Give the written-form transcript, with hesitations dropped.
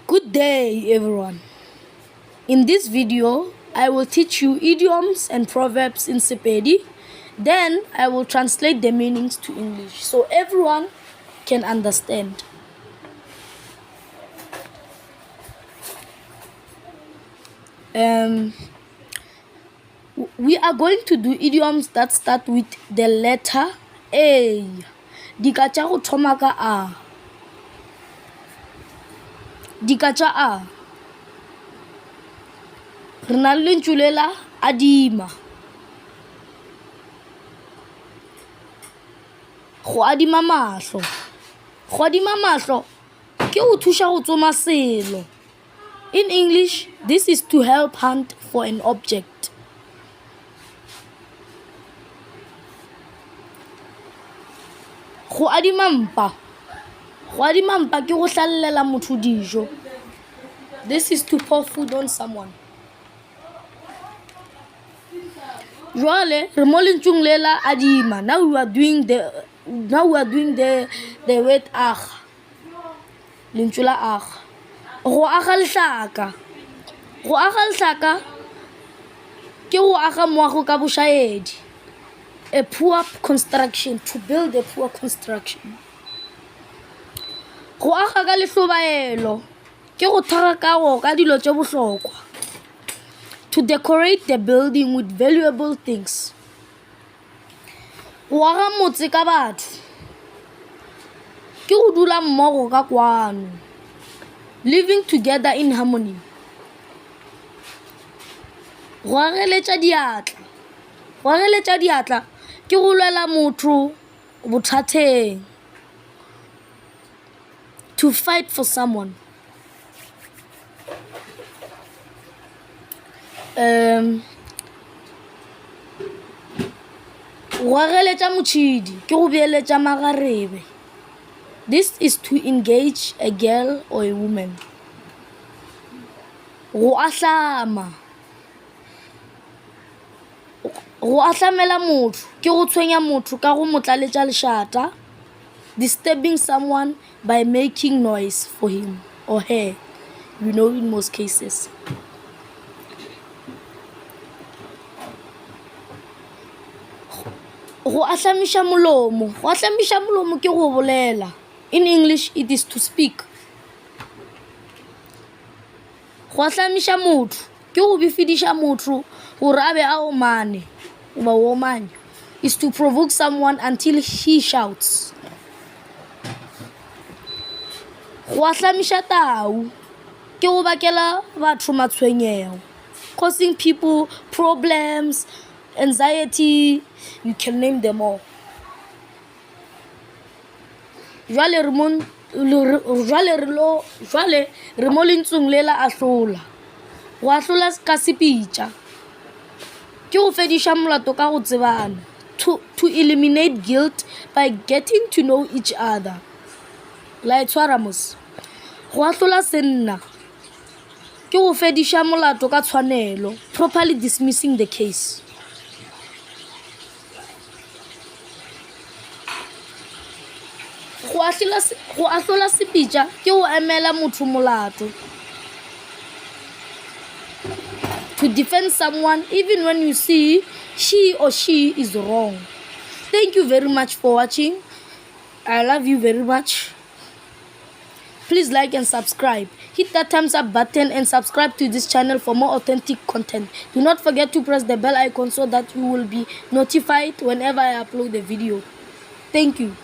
Good day everyone. In this video, I will teach you idioms and proverbs in Sepedi. Then I will translate the meanings to English so everyone can understand. Um, we are going to do idioms that start with the letter A. Dika tša go thoma ka A. Dika tša A. Re na le lentšu le la adima. Go adima mahlo. Go adima mahlo ke go thuša go tsoma selo. In English, this is to help hunt for an object. Go adima mpa. Go adima mpa ke go hlallela motho dijo. This is to pour food on someone. Jwale re mo lentšung le la adima. Now we are doing the now we are doing the the word aga. Lentšu la aga. Go aga lehlaka. Go aga lehlaka ke go aga moago ka bošaedi. A poor construction, to build a poor construction. Go aga ka lehlobaelo ke go thekga kago ka dilo tše bohlokwa. To decorate the building with valuable things. Go aga motse ka batho ke go dula mmogo ka kwano, living together in harmony. Go ageletša diatla, go ageletša diatla ke go lwela motho bothateng, to fight for someone. Um go ageletša motšhidi ke go beeletša magarebe. This is to engage a girl or a woman. Go ahlama, go ahlamela motho ke go tshwenya motho ka go mo tlaletša lešata, disturbing someone by making noise for him or her, you know in most cases. Go ahlamiša molomo, go ahlamiša molomo ke go bolela, in English it is to speak. Go ahlamiša motho ke go befediša motho gore a be a omane goba o omanya, is to provoke someone until he shouts. Go ahlamiša tau ke go bakela batho matshwenyego, causing people problems, anxiety, you can name them all. Jwale re mo jwale re lo jwale re mo lentsweng le la ahlola. Go ahlola ka sepitša ke go fediša molato ka go tsebana, to, to eliminate guilt by getting to know each other. La e tshwara mos. Go ahlola senna ke go fediša molato ka tshwanelo, properly dismissing the case. Go ahlola, go ahlola sepitša ke go emela motho molato. To defend someone even when you see he or she is wrong. Thank you very much for watching. I love you very much. Please like and subscribe. Hit that thumbs up button and subscribe to this channel for more authentic content. Do not forget to press the bell icon so that you will be notified whenever I upload a video. Thank you.